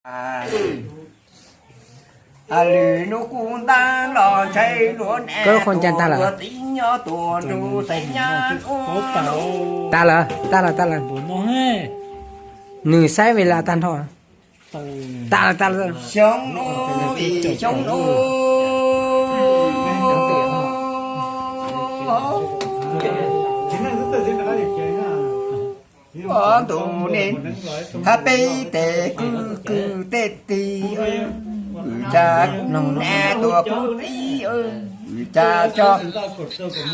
Lwm hnub kuv ntab los ntshai luag nab tuag, luag txiv nyob tuag nrug xeem nyab ua. Tas lawm, tas lawm, tas lawm. Nws saib ve la tag nrho. Tas lawm, tas lawm. Xyoo no, vim xyoo no. Ntu ne, hab peb tes kwj kwj tej tig, cas kuv nab tuag kuv txiv, cas cog,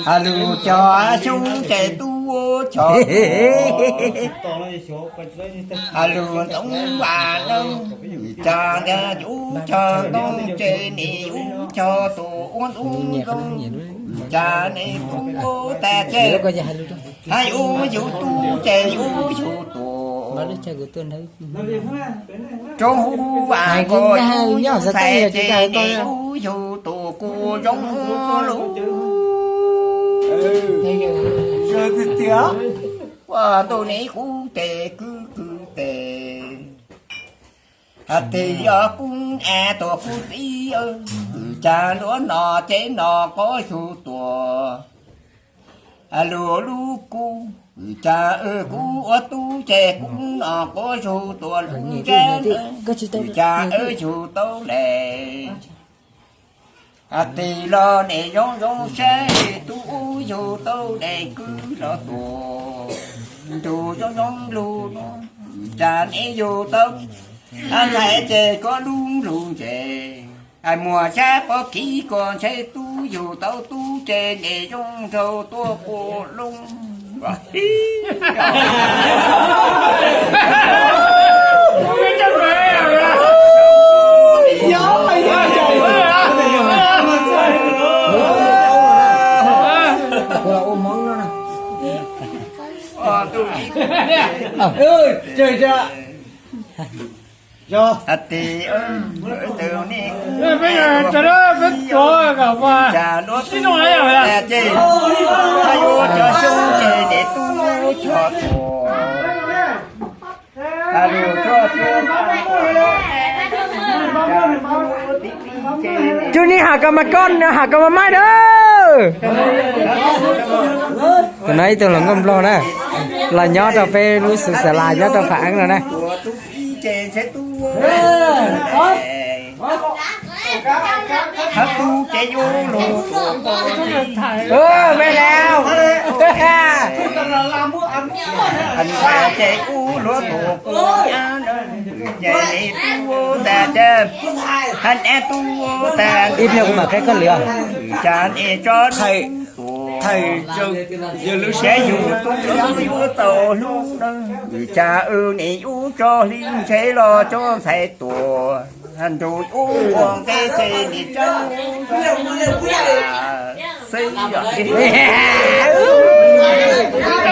has lug cog xyoob ces tub cog, has lug ntoo vas neeg, cas ntag ub cog ntoo ces nim ub cog tus ua ntub ntoo, cas nim ub tag ces hab ub yug tub ces ub yug tus. Roob hub vas nkaus ub ntxhais ces nim ub yug tus kuv zoo lug. Ua ntu ne kuv tes kwj kwj tes, has tes yog kuv nab tuag kuv txiv, cas luag no ces no quav zug tuag. Has lug lub kuv, cas kuv ua tub ces kuv no quav zug tuag lub ntsab, cas wb yug tau le. Has tes los nim zoo zoo saib, tub ub yug tau le kwj los tuag, ntu zoo zoo lug no, cas nim yug tau, hab ntxhais ces koj lub lug ntses, hais muag sab pob kib koj ntshai tub yug tau tub ces nim zoo nraug tuaj quas loob. Has tes, peb tuav cas luag tub tas ces, hab yuav cov xyoob ces tes tub cog tuag. Cug ni has kos mas koj, has kos mas maib na. Tus no ib tug hluas nkauj nplog na, los nyob rau peb lub xwm xas las nyob rau Pham Eeb no na. Ib pliag kuv mam qheb koj lwm os. Thais, yog lub siab yug tub yuav tau hlub, cas wb nim yub tso hli ntshe los tso ntxhais tuag, nrug yub ua nqe ces nim tso.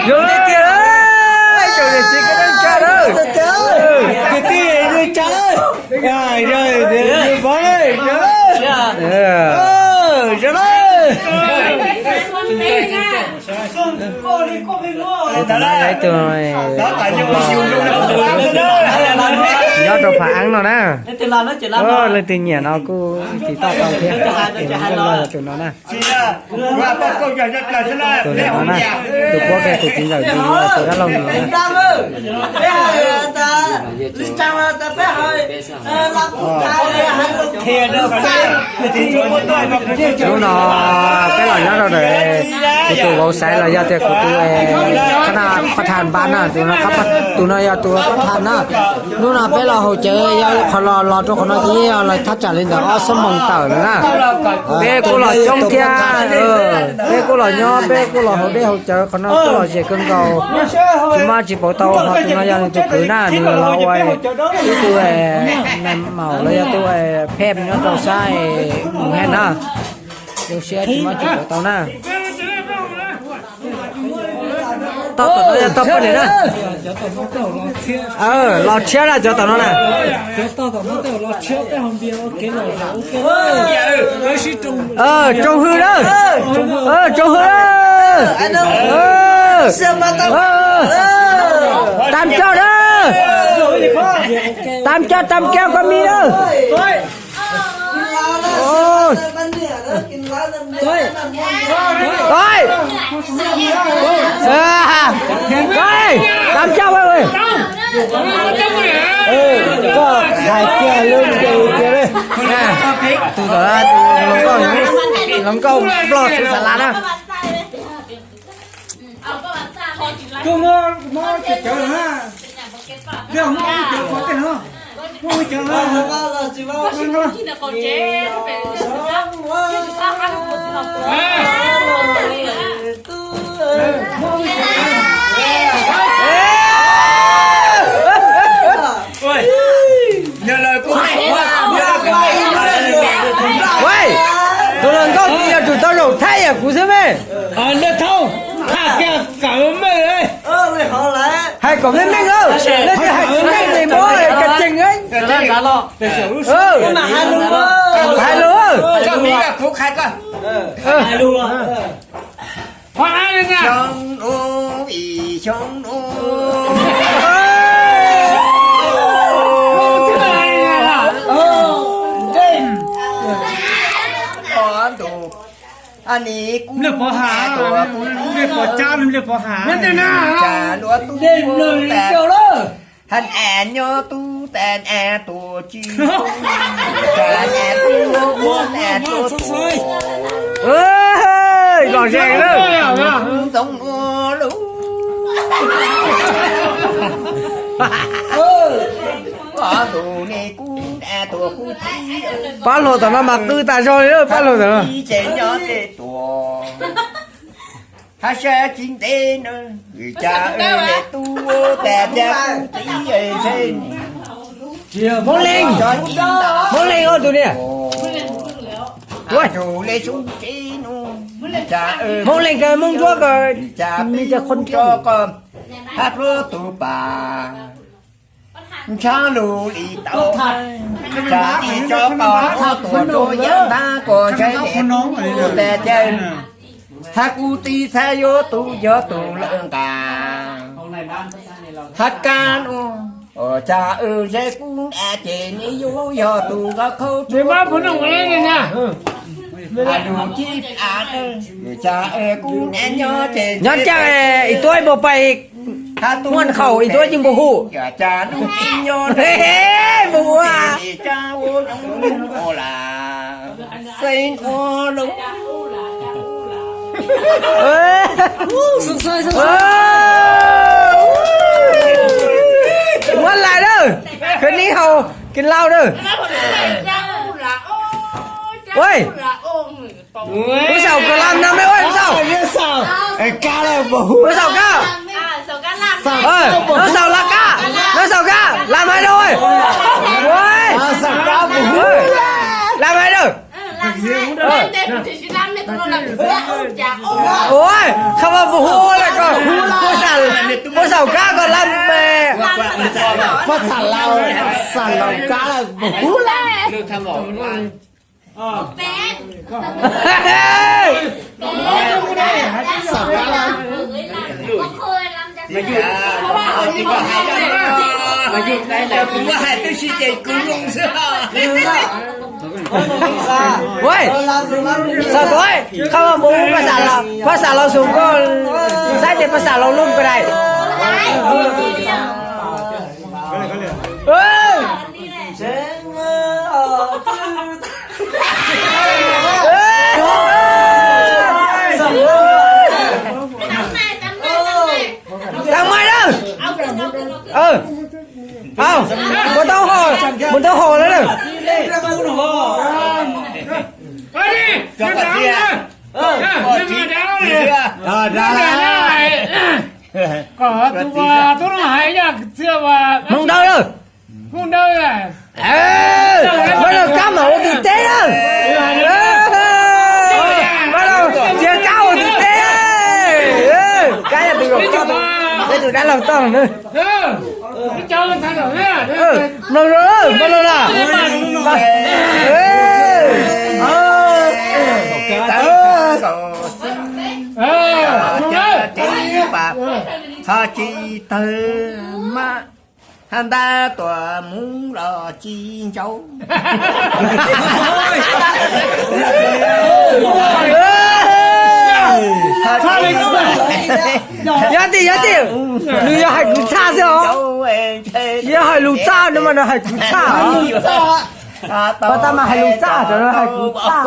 Yog li tiag, tsoom niam txiv kwv tij neej tsa lawm, kwv tij neej tsa lawm, yog, yog, tus no yog ib tug nyob rau Pham Eeb no na. Leej twg nyiam no kuj tiv toj tau thiab, tus no yog tus no na. Tus no na, tus puab kiag tus txiv ntxawm tus dab laug no na. Hnub no peb los nyob rau ntawm kuv tus vauv Xaiv los yog tias kuv tus qhab thaj npab na, tus no, tus no yog tus qhab thaj na. Hnub no peb los haus cawv yog qhov los, los rau qhov no ces yog los thaj tsam li ntawm ob xuab moos tawm lawm na. Peb kuj los coob thiab, peb kuj los nyob, peb kuj los haus dej haus cawv qhov no kuj los zem kawg nkaus. Tsis muaj tsis pauv tau, ho tus no yog nws tus kwv na, nws los ua ib tug nais maum los yog tus phej nyob rau sab Mus Hej na. Zoo siab tsis muaj tsis pauv tau na. Tau tom no yog tau poj niam na. Los tshiab na cov tom no na. Tsoom hwj na. Tsoom hwj na. Tam coj na. Tám trăm, tám trăm con mi đó. Ôi. Ôi. À. Ôi. Tám trăm ơi. Ừ, có hài kia luôn kìa, kìa đây. Nè. Tus tỏ ra tus lòng câu, lòng câu vlog xu xà lạt đó. Koj muab, muab cov cawv lawm na. Yog muab cov cawv qhov tej no. Muab cov no. Ui, tus hluas nkauj twg yog tus tau zaum thaij yam kuv xwb me. Hais kom meej meej, leej twg hais tsis meej ces muab ka cees. Hais lus. Xyoo no vim xyoo no, tus, a nis kuv, Npliaj Pov Ham, Npliaj Pov Cab, Npliaj Pov Ham. Cas luag tub tas, hab es nyob tub tas es tuag tsis, cas es tub muab es tuag tuag. Lom zem lawm. Ntxoov ua lub, tus ne kuv es tuag kuv txiv. Pab hluas tom no mas qw tas zog li lawm, pab hluas tom no. Ces nyob tej tuag, hab sab tsis ntev no, cas es tub tas cas kuv txiv es. Hmoob Leej, Hmoob Leej tus niam. Hmoob Leej kawg Hmoob Ntsuab kawg, me cov qhov ntsuab. Hab pluab tus pas, ntshab lus li tau, tsam ib tsob qos tuaj rau yaj ntab kos zeb es kuv tes caw, hab kuv txiv xav yuav tus yog tus lawv nqa, hab kab ua, tsam zeb kuv nqa ces nws yuav yog tus qab khaub tsuag. Lus cib, tsam kuv nqa nyob ces nyob caag, ib tuab ib npau pais, muaj khaum ib tuab yeej npau hu. Npau hu. Muab lais lawm, khwv neb haus kis lau lawm. Ua, Huab Saum koj lam no me Huab Saum. Huab Saum koj, Huab Saum lam kab, Huab Saum kab, lam hais rau. Lam hais rau. Ua, qhov muaj puas hu lawm koj, Huab Saum kab koj lam me. Huab Saum lam, Saum lam kab lawm puas hu lawm. Ua, Saum Tuam, qhov muaj puas hu Huab Saum, Huab Saum Laus Xum koj, saib ces Huab Saum Laus Lub koj dais. Tag mai na. Au, mus tau ho, mus tau ho lawm na. Hmoob Dawb na. Mas los kab mam ua tim teb na. Mas los txiav kab ua tim teb. Kab yog tus, peb tus dab laug toj na. Mloog, mloog los. Tsis tawg mas. Hab ntab tuam mus los tsis ntsaub. Yog tiag, yog tiag, nws yog hais kwv txhaj xwb os. Yog hais lus txaj no mas nws hais kwv txhaj. Pas tas mas hais lus txaj, cov no hais kwv txhaj.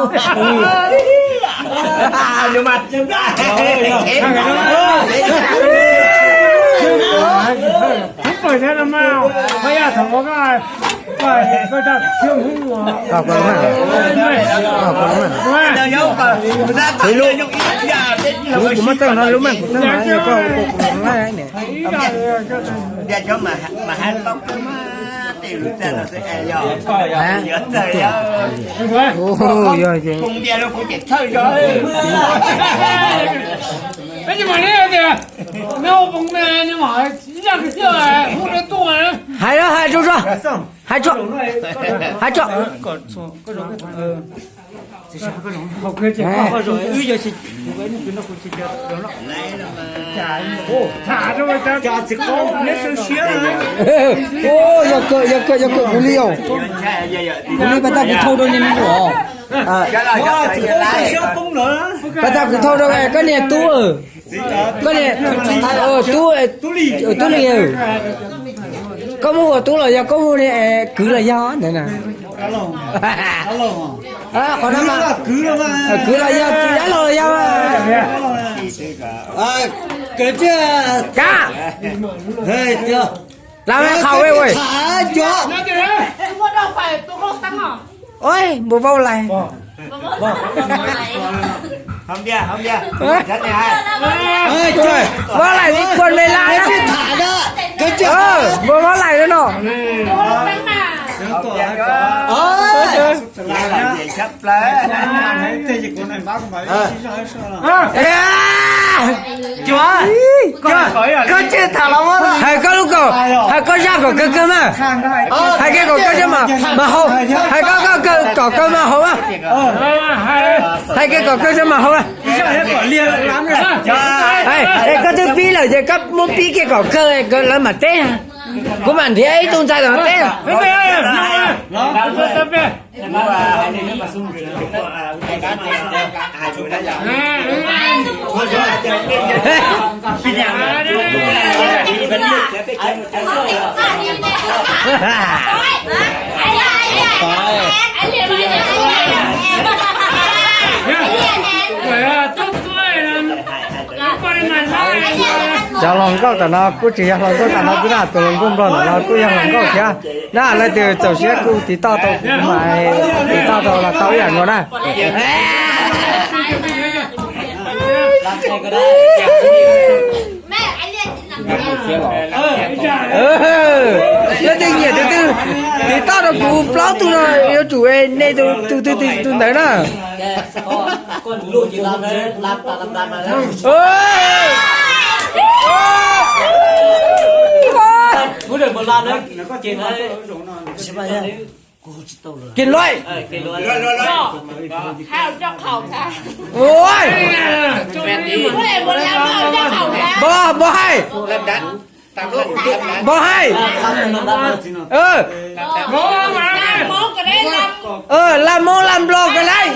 Kuv muab txeej no lub meej kuv txeej no, kuv ne. Hais, hais tso, hais tso, hais tso. Yog kawm, yog kawm, yog kawm kuv li os. Kuv li pas tas kuv thau rau niag me nyuam. Pas tas kuv thau rau koj niag tub, koj niag tub, tub li. Koj muab hu ua tub los yog koj muab hu ua kwv los yog ntawd na? Qhov no mas kwv los yog, dab laug los yog. Kav, lav me qhau ua. Ua, npua vaub lais. Vaub lais li kuas me laj na. Npua vaub lais no no. Koj tsis tham los hais koj lub kaum, hais koj zaj kom kawg kawg mas. Hais kiag kom koj zaj mas, mas haus. Hais koj, koj kom kawg mas haus mas. Hais kiag kom kawg zaj mas haus mas. Es koj twb pib lawm ces koj muab pib kiag kom kawg, lawv mam teb. Kuv mam nrhiav ib tug ntxhais los teb. Cov hluas nkauj tam no kuj tsis yog hluas nkauj tam no xwb na, tus hluas nkauj nplog no kuj yog hluas nkauj thiab na. Leej twg txaus siab kuj tiv toj tau, kuv mam tiv toj tau los tau ib yam nkaus na. Leej twg nyiam tus twg, tiv toj rau kuv plaub tug no, yuav tsum nej tus twg tus ntawd na. Kiag loj. Npog, npog hais. Npog hais. Laj Hmoob laj Nplog ka laib.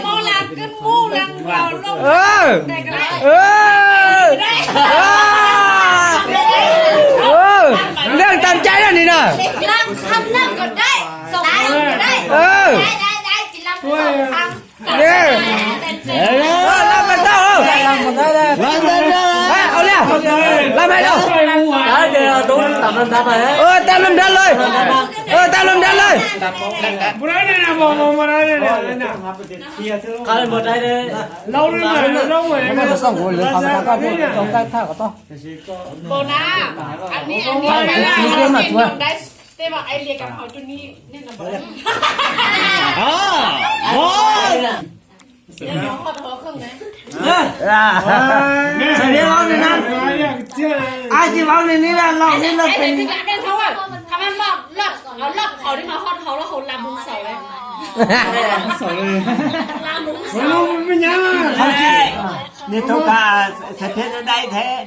Leej tas caij lawm ni na. Laj Hmoob, laj Hmoob, tag lub nrab lawm, tag lub nrab lawm. Nws tau ka xav thiab dai thiab.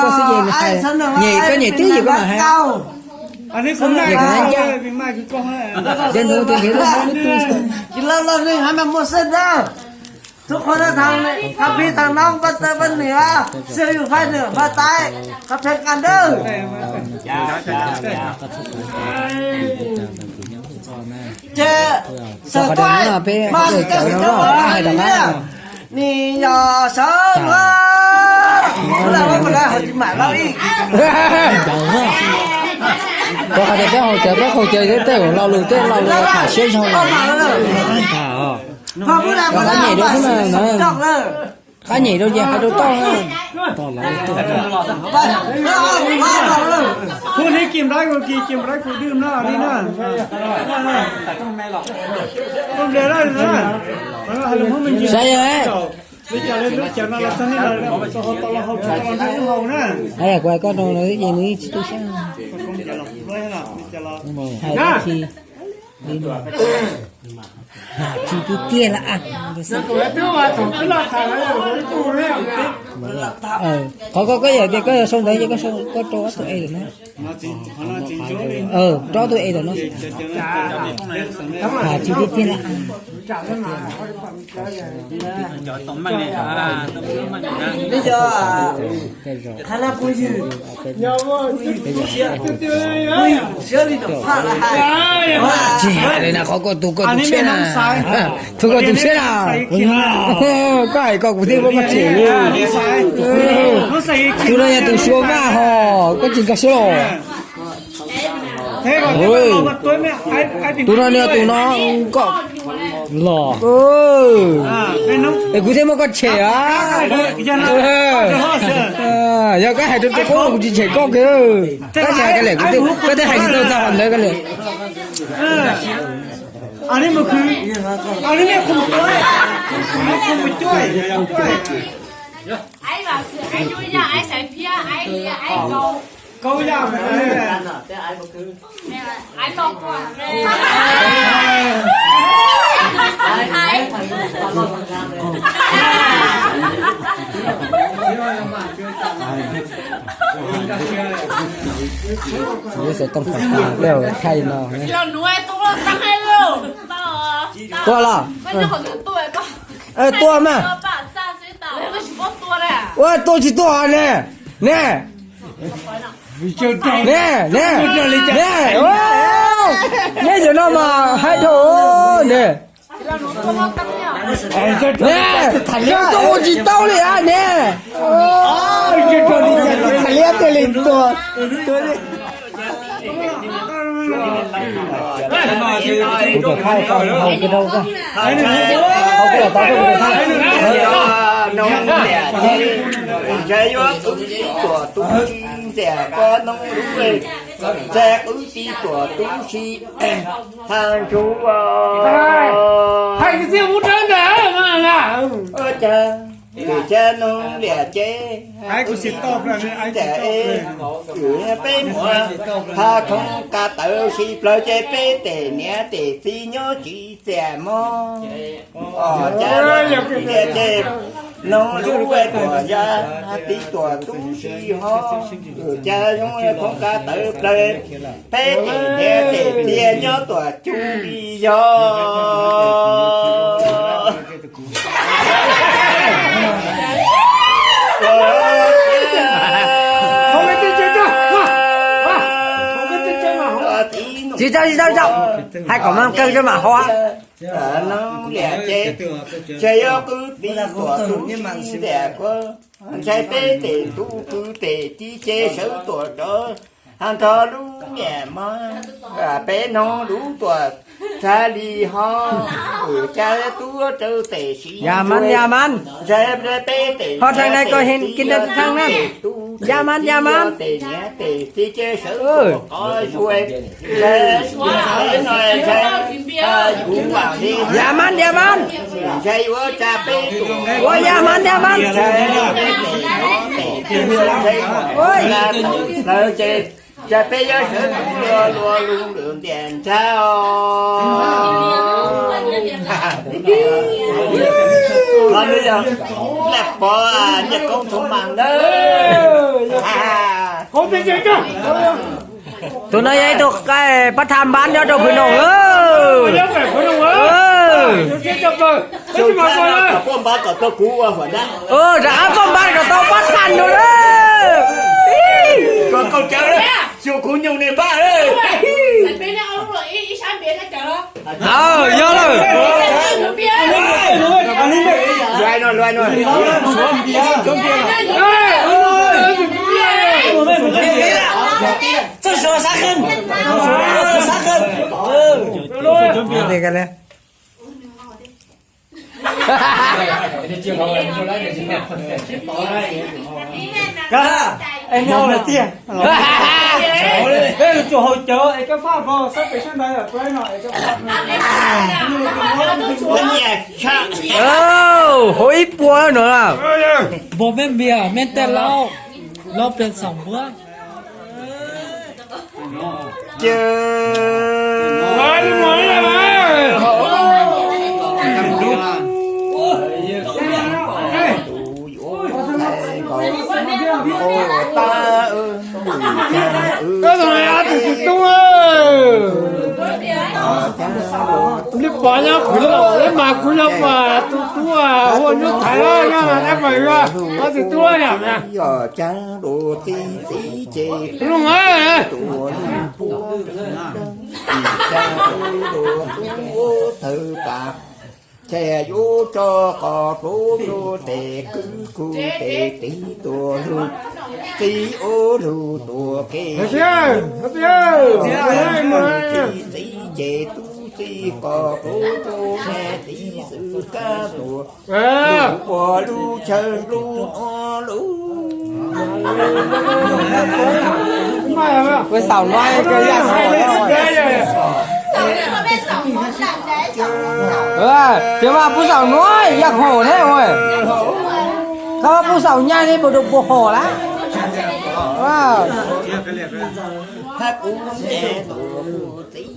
koj xwb ces nws hais, nyem koj nyem twb yog koj mam hais. Nyem koj hais ncaj. Cov hnub twg nrhiav lub hmoob lub twg. Tsis loj loj nej hab mas muaj xwb dab. Tub qhuav na thaum qhov pib thaum no paj tawg paj nwm, xwb yus phaj nwm phaj taib, qhov pheej qas dawb. Ces sawv tuaj mas tsis tau sawv tuaj hais rau qab. Nim yog sawv luag, kuv lam ua mus lawv hauv tsis mam lawv ib. Kuv hais tias peb haus cawv, peb haus cawv tej lo lus, tej lo lus tham siab zog. Qab nyem rau xwb na, qab nyem rau ces hais rau toj na. Hu li kis nplai kuv kis, kis nplai kuv dwb no li na. Saib yog li cas li lub cawv no los txog nej los tau haus tau los nrog wb haus na. Kuv hais koj rau nws ces nws tsis tu siab. Hais tsis tiag tiag lawm. Qhov koj, koj yog tias koj yuav sau ntawv ces koj sau, koj rau ob tug e lawm na. Rau ob tug e lawm na. Hais tsis tiag tiag lawm. Tsis hais li na, qhov koj tu koj tus tshiab na. Tu koj tus tshiab na. Koj hais koj kuv thiaj muab koj tshem li. Tus no yog tus Suav Vaj hos, koj tsis nkag siab los. Tus no nws yog tus no koj los. Es kuv thiaj muab koj tshem a. Yog koj hais rau tus qub kuv tsis tshem koj kiag. Koj tsis hais koj li, koj twb hais tsis tau txog qhov ntawd koj li. Xov tooj thaij no. Tua los? Tua mas. Ua tua tsis tua ne. Ne, ne, ne, neb cov no mas hais dhau ne. Ne, koj tua ua tsis tau li a ne. Tham liab tiag li tua. Kuv tuaj thaij tau hau kawg dhau kawg. Hau kawg los tau kawg kuv tuaj thaij. Ntshai yuav kwv tij tuam tu si, ntxias koj noob lub, ntshai kwv tij tuam tu si, thav ntsug. Hais kwv tij mus rau ntawm cas, cas noob liam ces, ntxias es, peb muam, thav khoom kav tawv sib plawv ces peb tes niam tes txiv nyob tsis txias mog. Cas ces noob lub tuam ya, tij tuam tu si ho, cas zoo khoom kav tawv plawv, peb tes niam tes txiv nyob tuam cub li yog. Tsis tau, tsis tau, tsis tau. Hais kom mas kawg tso mam hau. Noob liam ces, ces yog kwv tij tuam tu si ntxias koj, ntshai peb tes tu kwv tes tij ces sawv tuam rov, has nrog lub niam mog, peb noob lub tuam txhab li ho, cas tuaj rau tes si. Ya man, ya man. Ntshai peb tes, ho rau na koj hen kis ntawd txhab na. Ya man, ya man. Tes niam tes txiv ces sawv tuam qhov zuj, ntshai no ntshai, ya man, ya man. Ntshai yuav tsa peb tuam, ua ya man, ya man. Ntshai peb tes no tes txiv ntshai, ntshai lawv ces Cas peb yuav sawv tub luag luag lug lwm ntiam nrag os. Qhov no yog Laj Pov Nyiaj Koob Thoob Mas ntawd. Tus no yog ib tug pab tham npab nyob rau Phwv Noom lawm. Rov qab poj npab kom tau kuv ua huam nab. Rov qab poj npab kom tau pab tham nus lawm. Xyov kuv nyuj nej npab. Yog lawm. Hauv ib puas no. Npog mej npias mej tej laub, laub pes xaum npuab. Lub pov nyob kuv los, lub mas kuv yog mas tus tub ua nyuj thaiv nyob na, dab mas yuav ob tus tub yam na. Txiv txiv ces lub mas tus ua lub pua, txiv txiv ces tus ua tub ua tawg tas. Ces yuav tso qos rub rub tes kwv kwv tes tiv tuam lug, txiv ua lug tuam kev. Txiv txiv ces tub txiv qos rub rub me txiv xwb kab tuam, lug ua lub chaw nplub o lub. Puag saum no yog ces mas puag saum no yog hom ne. Qhov puag saum nyaj ne puas rau puas hom lawm. Hab kuv ntes tus txiv,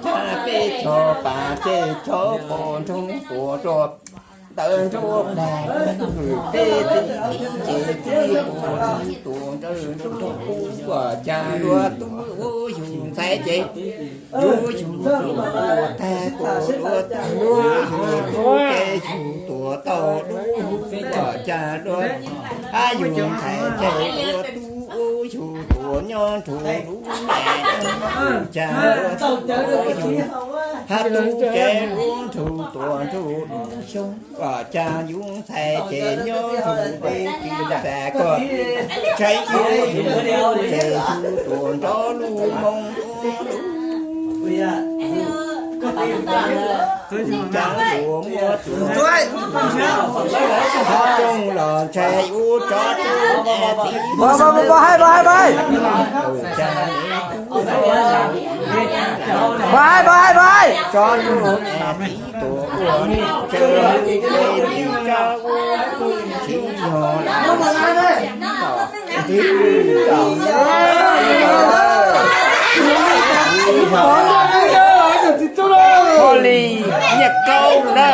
txhaj peb tsho pas ces tsho pom nroo puas rau ntawm nruab plag, peb txiv ces txiv puas tuam nrawm nroo rau kuv, ua cas dua tub yug ntxhais ces yug yug tuam tag tuam dua tub, yug tub ces yug tuam tau dub, ua cas dua hab yug ntxhais ces dua tub yug tuam nyob nrug dub, ua cas dua tub yug hab tub ces dub nrug tuam nrug dub xyoo. Ua cas yug ntxhais ces nyob nrug dub, ua cas koj tshais yug yug ces yug tuam nrov lub moo dub. Cas ua muaj tus tub, tub tub los ntshai ua tsov tub, pov hais pov hais pov hais, pov hais pov hais pov hais, tsov tub txiv tuam ua tsawg, tsis yog lawm. Ho li nyiaj kaub na.